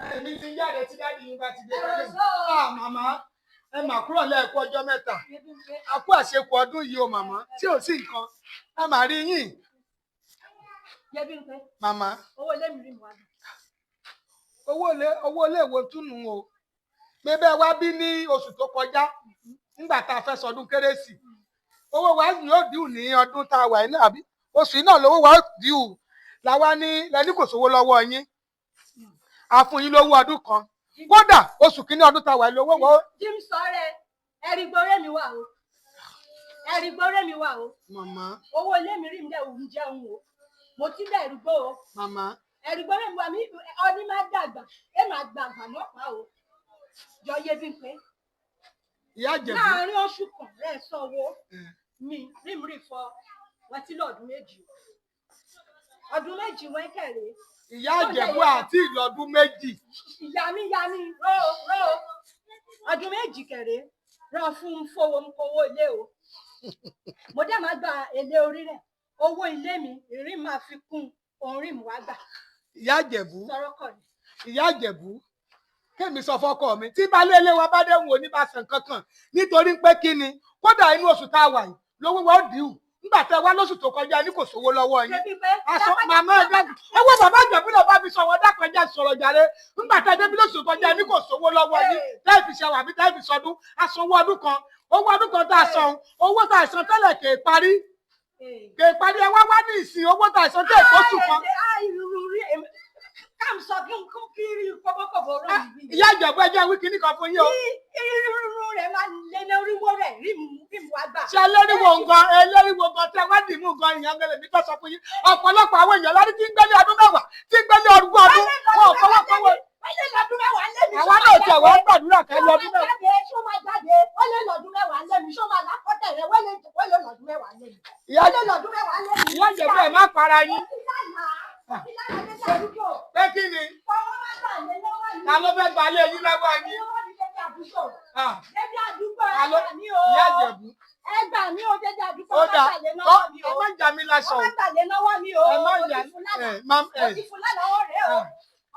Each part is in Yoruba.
Èmi ti ń jáde tí daddy yín bá ti dé. Ẹ̀rọ sọ. Ah, màmá, ẹ mà kúrò lẹ́ẹ̀kú ọjọ́ mẹ́ta. A kú àṣekù ọdún yìí o, màmá, tí ò sí nǹkan. Ẹ mà rí yín. Yẹbímpé. Màmá. Owó ilé mi rí mi wá gbà. Owó ilé ìwé túnú o. Pé bẹ́ẹ̀ wá bí ní oṣù tó kọjá, nígbà tá a fẹ́ sọdún Kérésì. Owó wa yóò due ní ọdún tá a wà yìí náà, àbí? Oṣù yìí náà lówó wa due. Làwa ní lẹ́ní kò sówó lọ́wọ́ yín. A fún yín lówó ọdún kan. Kódà oṣù kìíní ọdún tá a wà yìí lówó wa. Jim sọrẹ ẹrí gbóré mi wà o. Ẹrí gbóré mi wà o. Màmá. Owó ilé mi rí mi dẹ̀ òun jẹun o. Mo ti bẹ̀rù gbó o. Màmá. Ẹ̀rí gbóré mi wà mí ọní má dàgbà, ẹ má gbàgbà lọ́pàá o. Jọ Yẹbímpé. Ìyá Ìjẹ̀bú. Láàárín oṣù kan rẹ̀ sanwó mi rí mi rí fọ wọ́n ti lọ ọdún 2. Ọdún 2 wẹ́kẹ̀rẹ́. Ìyá Ìjẹ̀bú àti ìlọ́dún 2. Ìyá mi ya mi ró ró ọdún 2 kẹrẹ rán fún fowó kówó ilé o. Mo dẹ́ máa gba èlé orí rẹ̀, owó ilé mi ìrìn máa fi kún òun rí mi wá gbà. Ìyá Ìjẹ̀bú. Sọ̀rọ̀ kọ̀ ni. Ìyá Ìjẹ̀bú, kémi sọ fọ́kọ mi tí baálé ilé wa bá dẹ́hùn oníbàṣàn kankan, nítorí pé kí ni, kódà inú oṣù tá a wà yìí lówó wa ó dìú. Nígbà tẹ wá lóṣù tó kọjá ní kò sówó lọ́wọ́ yín. Ṣebí pé Aṣọ màmá ẹ dákun, ẹ wo bàbá Ìjẹ̀bú náà bá fi sọ wọn, dákun, ẹjẹ sọ̀rọ̀ jàre. Nígbà tẹ débi lóṣù tó kọjá ní kò sówó lọ́wọ́ yín tẹ́ fi ṣe wà bí tẹ́ fi sọdún, asanwó ọdún kan, owó ọdún kan tá a san, owó tá a san tẹ́lẹ̀ kè é parí, kè é parí. Ẹ wá wá ní ìsìn, owó tá a san tẹ́ èkó kan. Káàm sọ kí n kú kiri kọ́bọ́kọ́bọ́ rọ̀ mí. Ìyá Ìjẹ̀bú, ẹ jẹ́ wí kíní kan fún yín o. Irun rẹ̀ máa lé lórí wó rẹ̀ rí mi wá gbà. Ṣe ẹlẹ́rìíwò nǹkan, ẹlẹ́rìíwò nǹkan tẹ wá dì mú nǹkan ìyàn gẹlẹ̀ mi tó sọ fún yín. Ọ̀pọ̀lọpọ̀ àwọn èèyàn láti tí ń gbélé ọdún 10, tí ń gbélé ọdún ọdún, wọn ò fọwọ́ kọ́wọ́. Wọ́n lé lọ́dún 10 lé mi. Àwa náà tẹ̀ wá gbàdúrà kẹ́ lọ́dún 10. Ṣó máa jáde? Wọ́n lé lọ́dún 10 lé mi. Ṣó máa lákọ́tẹ̀ rẹ̀? Wọ́n lé lọ́dún 10 lé mi. Ìyá Wọ́n lé lọ́dún 10 lé mi. Ìyá Ìjẹ̀bú, ẹ̀ má para yín. Pé kí ni? Ta ló fẹ́ gba ilé yín lọ́wọ́ yín? Ah, Ìyá Ìjẹ̀bú. Ẹ gbà mí o, dédé àdúgbò, Ó má dà gbàlé lọ́wọ́ mi ẹ o. má jà mí láṣọ Wọ́n o. má gbàlé lọ́wọ́ mi o. Ẹ má Mo jà ti fún lálàá. ẹ má Mo ẹ. ti fún lálàá ọ̀rẹ́ o.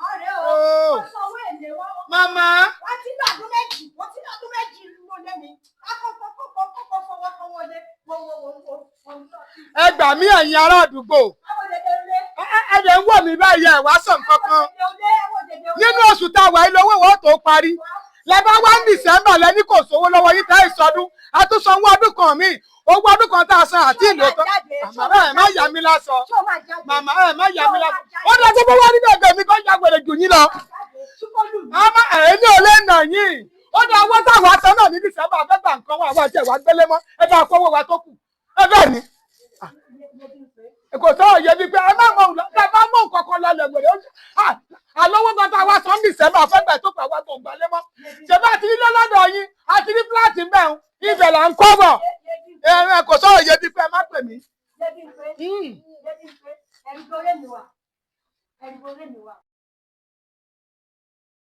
Ọ̀rẹ́ o. Ó. Wọ́n sanwó èlé wọn. Màmá. Wọ́n ti lọ́dún 2. Wọ́n ti lọ́dún 2 ló lé mi. Akọ́kọ́ kọ́kọ́ kọ́kọ́ fọwọ́ kọ́wọ́ lé. Wo wo wo wo wo. Ẹ gbà mí, ẹ̀yin ará àdúgbò. Báwo lè dé lé? Ẹ dẹ̀ ń wò mí báyìí, ẹ wá sàn kankan. Nínú oṣù tá a wà yìí lówó wọ́n tó parí. Lẹ bá wá ní December lẹ́ní kò sówó lọ́wọ́ yín tá ìsọdún. A tún sanwó ọdún kan míì. Owó ọdún kan tá a san àti ìlò tán. Màmá, ẹ má yà mí lásọ. Màmá, ẹ má yà mí lásọ. Ó dá tó bá wá níbẹ̀ ẹgbẹ́ mi kan ya wèrè jù yín lọ. Àmọ́ ẹ̀mí ò lè nà yín. Ó dá owó táwọn aṣọ náà ní December fẹ́ gbà nǹkan wọn àwọn àti ẹ̀wà gbélé mọ́. Ẹ bá kówó wa tó kù. Ẹ bẹ́ẹ̀ ni. Kò sọ̀rọ̀ yẹ bíi pé ẹ má mọ òun lọ, ẹ bá mọ nǹkan kan lọlẹ̀ wèrè ó. Àlọ́wọ́ kan tá a wá sọ ní December fẹ́ gbà tó kù, àwọn àgbọ̀n gbálé mọ́. Ṣé bá ti rí lọ́dọ̀ yín, a ti rí flat ń bẹ̀ ń, ibẹ̀ là ń kọ́ bọ̀. Ẹ kò sọ̀rọ̀ yẹ bíi pé ẹ má pè mí.